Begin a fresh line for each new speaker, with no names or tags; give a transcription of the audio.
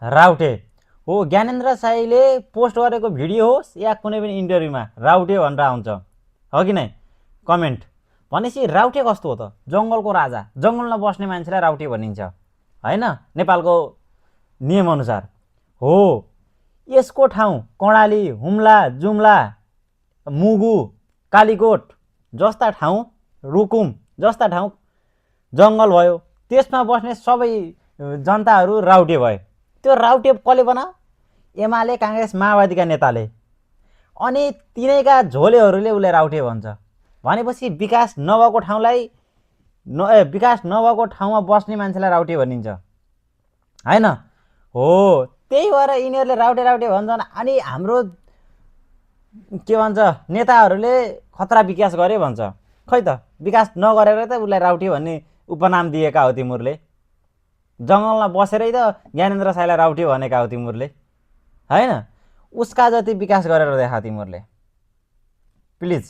राउटे हो। ज्ञानेन्द्र साईले पोस्ट गरेको भिडियो होस् या कुनै पनि इन्टरभ्यूमा राउटे भनेर आउँछ, हो कि नै? कमेन्ट भनेपछि राउटे कस्तो हो त? जङ्गलको राजा, जङ्गलमा बस्ने मान्छेलाई राउटे भनिन्छ होइन, नेपालको नियमअनुसार हो। यसको ठाउँ कर्णाली, हुम्ला, जुम्ला, मुगु, कालीकोट जस्ता ठाउँ, रुकुम जस्ता ठाउँ जङ्गल भयो, त्यसमा बस्ने सबै जनताहरू राउटे भयो। त्यो राउटे कसले बनायो? एमाले, काङ्ग्रेस, माओवादीका नेताले। अनि तिनैका झोलेहरूले उसले राउटे भन्छ भनेपछि विकास नभएको ठाउँमा बस्ने मान्छेलाई राउटे भनिन्छ होइन हो। त्यही भएर यिनीहरूले राउटे राउटे भन्छन्। अनि हाम्रो के भन्छ नेताहरूले खतरा विकास गरे भन्छ। खै त विकास नगरेर त उसलाई राउटे भन्ने उपनाम दिएका हो तिमीहरूले। जङ्गलमा बसेरै त ज्ञानेन्द्र साईलाई राउटे भनेका हो तिमीहरूले होइन। उसका जति विकास गरेर देखा तिमीहरूले, प्लिज।